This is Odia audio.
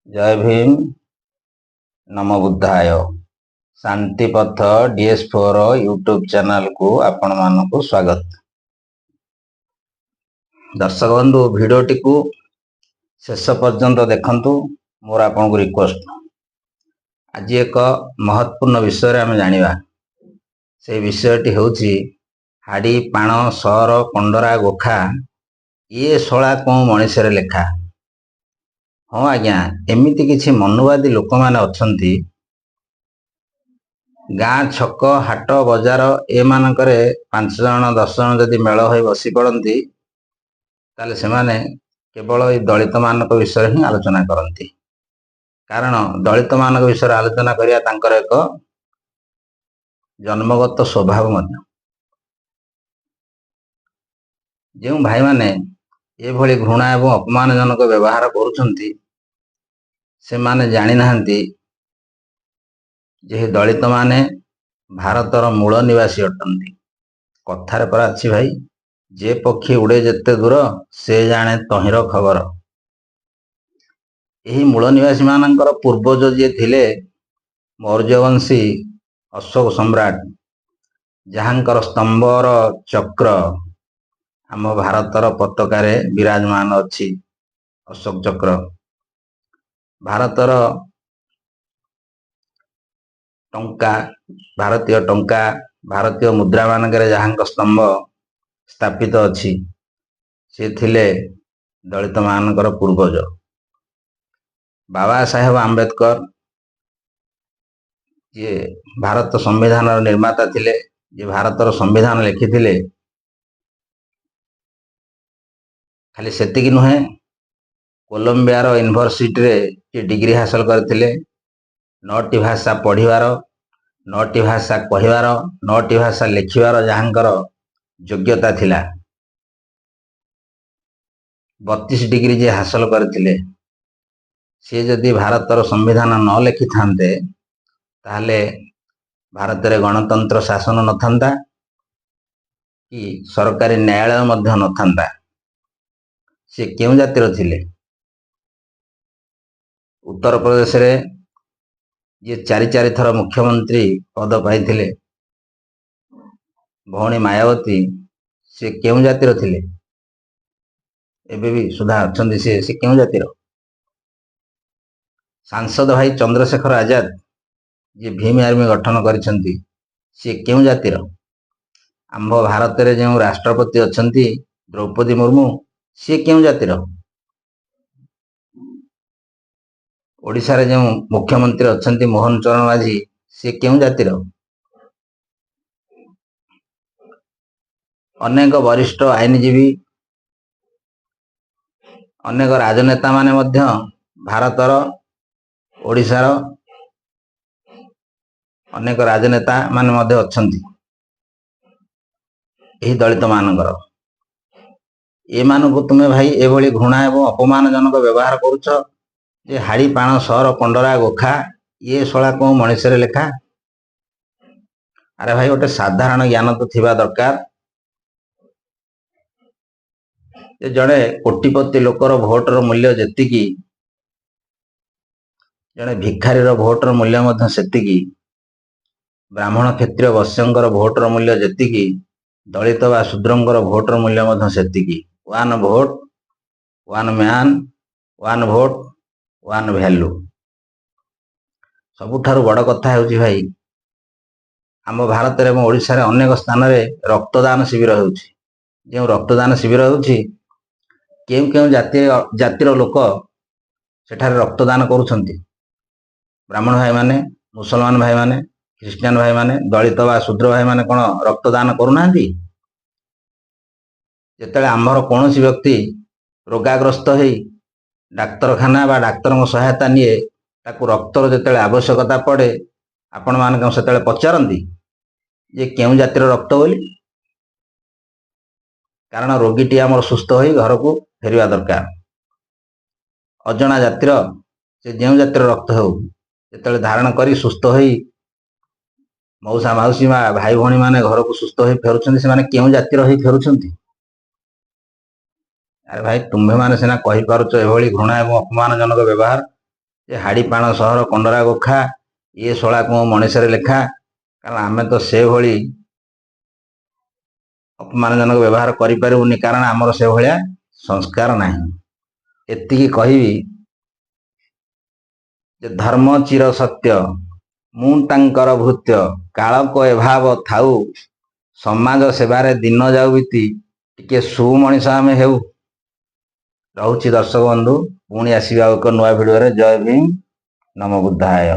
ଜୟ ଭୀମ, ନମ ବୁଦ୍ଧାୟ। ଶାନ୍ତିପଥ DS4 YouTube ଚ୍ୟାନେଲକୁ ଆପଣମାନଙ୍କୁ ସ୍ୱାଗତ। ଦର୍ଶକ ବନ୍ଧୁ, ଭିଡ଼ିଓଟିକୁ ଶେଷ ପର୍ଯ୍ୟନ୍ତ ଦେଖନ୍ତୁ, ମୋର ଆପଣଙ୍କୁ ରିକ୍ୱେଷ୍ଟ। ଆଜି ଏକ ମହତ୍ୱପୂର୍ଣ୍ଣ ବିଷୟରେ ଆମେ ଜାଣିବା। ସେଇ ବିଷୟଟି ହେଉଛି ହାଡ଼ି, ପାଣ, ସର, କଣ୍ଡରା, ଗୋଖା, ଇଏ ଶଳା କେଉଁ ମଣିଷରେ ଲେଖା? ହଁ ଆଜ୍ଞା, ଏମିତି କିଛି ମନୁବାଦୀ ଲୋକମାନେ ଅଛନ୍ତି, ଗାଁ ଛକ, ହାଟ, ବଜାର ଏମାନଙ୍କରେ 5 ଜଣ 10 ଜଣ ଯଦି ମେଳ ହୋଇ ବସି ପଡ଼ନ୍ତି, ତାହେଲେ ସେମାନେ କେବଳ ଏଇ ଦଳିତମାନଙ୍କ ବିଷୟରେ ହିଁ ଆଲୋଚନା କରନ୍ତି। କାରଣ ଦଳିତମାନଙ୍କ ବିଷୟରେ ଆଲୋଚନା କରିବା ତାଙ୍କର ଏକ ଜନ୍ମଗତ ସ୍ୱଭାବ ମଧ୍ୟ। ଯେଉଁ ଭାଇମାନେ ଏଭଳି ଘୃଣା ଏବଂ ଅପମାନଜନକ ବ୍ୟବହାର କରୁଛନ୍ତି, ସେମାନେ ଜାଣିନାହାନ୍ତି ଯେ ଦଳିତମାନେ ଭାରତର ମୂଳ ନିବାସୀ ଅଟନ୍ତି। କଥାରେ ପରା ଅଛି ଭାଇ, ଯେ ପକ୍ଷୀ ଉଡ଼େ ଯେତେ ଦୂର, ସେ ଜାଣେ ତହିଁର ଖବର। ଏହି ମୂଳ ନିବାସୀମାନଙ୍କର ପୂର୍ବଜ ଯିଏ ଥିଲେ ମୌର୍ଯ୍ୟବଂଶୀ ଅଶୋକ ସମ୍ରାଟ, ଯାହାଙ୍କର ସ୍ତମ୍ଭର ଚକ୍ର ଆମ ଭାରତର ପତାକାରେ ବିରାଜମାନ ଅଛି, ଅଶୋକ ଚକ୍ର। ଭାରତର ଟଙ୍କା, ଭାରତୀୟ ଟଙ୍କା, ଭାରତୀୟ ମୁଦ୍ରା ମାନଙ୍କରେ ଯାହାଙ୍କ ସ୍ତମ୍ଭ ସ୍ଥାପିତ ଅଛି, ସେ ଥିଲେ ଦଳିତମାନଙ୍କର ପୂର୍ବଜ। ବାବା ସାହେବ ଆମ୍ବେଦକର, ଯିଏ ଭାରତ ସମ୍ବିଧାନର ନିର୍ମାତା ଥିଲେ, ଯିଏ ଭାରତର ସମ୍ବିଧାନ ଲେଖିଥିଲେ, ଖାଲି ସେତିକି ନୁହେଁ, କୋଲମ୍ବିଆର ୟୁନିଭର୍ସିଟିରେ ଯିଏ ଡିଗ୍ରୀ ହାସଲ କରିଥିଲେ, 9ଟି ଭାଷା ପଢ଼ିବାର, 9ଟି ଭାଷା କହିବାର, 9ଟି ଭାଷା ଲେଖିବାର ଯାହାଙ୍କର ଯୋଗ୍ୟତା ଥିଲା, 32 ଡିଗ୍ରୀ ଯିଏ ହାସଲ କରିଥିଲେ, ସିଏ ଯଦି ଭାରତର ସମ୍ବିଧାନ ନ ଲେଖିଥାନ୍ତେ, ତାହେଲେ ଭାରତରେ ଗଣତନ୍ତ୍ର ଶାସନ ନଥାନ୍ତା କି ସରକାରୀ ନ୍ୟାୟାଳୟ ମଧ୍ୟ ନଥାନ୍ତା। ସେ କେଉଁ ଜାତିର ଥିଲେ? ଉତ୍ତରପ୍ରଦେଶରେ ଯିଏ 4 4 ଥର ମୁଖ୍ୟମନ୍ତ୍ରୀ ପଦ ପାଇଥିଲେ, ଭଉଣୀ ମାୟାବତୀ, ସେ କେଉଁ ଜାତିର ଥିଲେ? ଏବେ ବି ସୁଦ୍ଧା ଅଛନ୍ତି ସେ, ସେ କେଉଁ ଜାତିର? ସାଂସଦ ଭାଇ ଚନ୍ଦ୍ରଶେଖର ଆଜାଦ, ଯିଏ ଭୀମ ଆର୍ମି ଗଠନ କରିଛନ୍ତି, ସିଏ କେଉଁ ଜାତିର? ଆମ୍ଭ ଭାରତରେ ଯେଉଁ ରାଷ୍ଟ୍ରପତି ଅଛନ୍ତି ଦ୍ରୌପଦୀ ମୁର୍ମୁ, ସିଏ କେଉଁ ଜାତିର? ଓଡ଼ିଶାରେ ଯେଉଁ ମୁଖ୍ୟମନ୍ତ୍ରୀ ଅଛନ୍ତି ମୋହନ ଚରଣ ମାଝୀ, ସିଏ କେଉଁ ଜାତିର? ଅନେକ ବରିଷ୍ଠ ଆଇନଜୀବୀ, ଅନେକ ରାଜନେତା ମାନେ ମଧ୍ୟ ଭାରତର, ଓଡ଼ିଶାର ଅନେକ ରାଜନେତା ମାନେ ମଧ୍ୟ ଅଛନ୍ତି ଏହି ଦଳିତ ମାନଙ୍କର। ଏମାନଙ୍କୁ ତୁମେ ଭାଇ ଏଭଳି ଘୃଣା ଏବଂ ଅପମାନଜନକ ବ୍ୟବହାର କରୁଛ ଯେ ହାଡ଼ି, ପାଣ, ସର, କଣ୍ଡରା, ଗୋଖା, ଇଏ ଶଳା କେଉଁ ମଣିଷରେ ଲେଖା? ଆରେ ଭାଇ, ଗୋଟେ ସାଧାରଣ ଜ୍ଞାନ ତ ଥିବା ଦରକାର ଯେ ଜଣେ କୋଟିପତି ଲୋକର ଭୋଟର ମୂଲ୍ୟ ଯେତିକି, ଜଣେ ଭିଖାରୀର ଭୋଟର ମୂଲ୍ୟ ମଧ୍ୟ ସେତିକି। ବ୍ରାହ୍ମଣ, କ୍ଷତ୍ରିୟ, ବୈଶ୍ୟଙ୍କର ଭୋଟର ମୂଲ୍ୟ ଯେତିକି, ଦଳିତ ବା ଶୂଦ୍ରଙ୍କର ଭୋଟର ମୂଲ୍ୟ ମଧ୍ୟ ସେତିକି। One vote, one man, one vote, one value. ସବୁଠାରୁ ବଡ଼ କଥା ହେଉଛି ଭାଇ, ଆମ ଭାରତରେ ଏବଂ ଓଡ଼ିଶାରେ ଅନେକ ସ୍ଥାନରେ ରକ୍ତଦାନ ଶିବିର ହେଉଛି। ଯେଉଁ ରକ୍ତଦାନ ଶିବିର ହେଉଛି, କେଉଁ କେଉଁ ଜାତିର ଲୋକ ସେଠାରେ ରକ୍ତଦାନ କରୁଛନ୍ତି? ବ୍ରାହ୍ମଣ ଭାଇମାନେ, ମୁସଲମାନ ଭାଇମାନେ, ଖ୍ରୀଷ୍ଟିଆନ ଭାଇମାନେ, ଦଳିତ ବା ଶୂଦ୍ର ଭାଇମାନେ କ'ଣ ରକ୍ତଦାନ କରୁନାହାନ୍ତି? ଯେତେବେଳେ ଆମ୍ଭର କୌଣସି ବ୍ୟକ୍ତି ରୋଗାଗ୍ରସ୍ତ ହେଇ ଡାକ୍ତରଖାନା ବା ଡାକ୍ତରଙ୍କ ସହାୟତା ନିଏ, ତାକୁ ରକ୍ତର ଯେତେବେଳେ ଆବଶ୍ୟକତା ପଡ଼େ, ଆପଣମାନେ କଣ ସେତେବେଳେ ପଚାରନ୍ତି ଯେ କେଉଁ ଜାତିର ରକ୍ତ ବୋଲି? କାରଣ ରୋଗୀଟି ଆମର ସୁସ୍ଥ ହୋଇ ଘରକୁ ଫେରିବା ଦରକାର। ଅଜଣା ଜାତିର, ସେ ଯେଉଁ ଜାତିର ରକ୍ତ ହେଉ, ଯେତେବେଳେ ଧାରଣ କରି ସୁସ୍ଥ ହୋଇ ମଉସା ମାଉସୀ ବା ଭାଇ ଭଉଣୀ ମାନେ ଘରକୁ ସୁସ୍ଥ ହୋଇ ଫେରୁଛନ୍ତି, ସେମାନେ କେଉଁ ଜାତିର ହୋଇ ଫେରୁଛନ୍ତି? ଆରେ ଭାଇ, ତୁମ୍ଭେମାନେ ସିନା କହିପାରୁଛ ଏଭଳି ଘୃଣା ଏବଂ ଅପମାନଜନକ ବ୍ୟବହାର, ଯେ ହାଡ଼ିପାଣ ସହର କଣ୍ଡରା ଗୋଖା, ଇଏ ଶଳାକୁ ମଣିଷରେ ଲେଖା। କାରଣ ଆମେ ତ ସେଭଳି ଅପମାନଜନକ ବ୍ୟବହାର କରିପାରିବୁନି, କାରଣ ଆମର ସେଭଳିଆ ସଂସ୍କାର ନାହିଁ। ଏତିକି କହିବି ଯେ ଧର୍ମ ଚିର ସତ୍ୟ, ମୁଁ ତାଙ୍କର ଭୃତ୍ୟ, କାଳକ ଏଭାବ ଥାଉ, ସମାଜ ସେବାରେ ଦିନ ଯାଉ ବିତି, ଟିକେ ସୁମଣିଷ ଆମେ ହେଉ। ରହୁଛି ଦର୍ଶକ ବନ୍ଧୁ, ପୁଣି ଆସିବି ଆଉ ଏକ ନୂଆ ଭିଡ଼ିଓରେ। ଜୟ ଭୀମ, ନମ ବୁଦ୍ଧାୟ।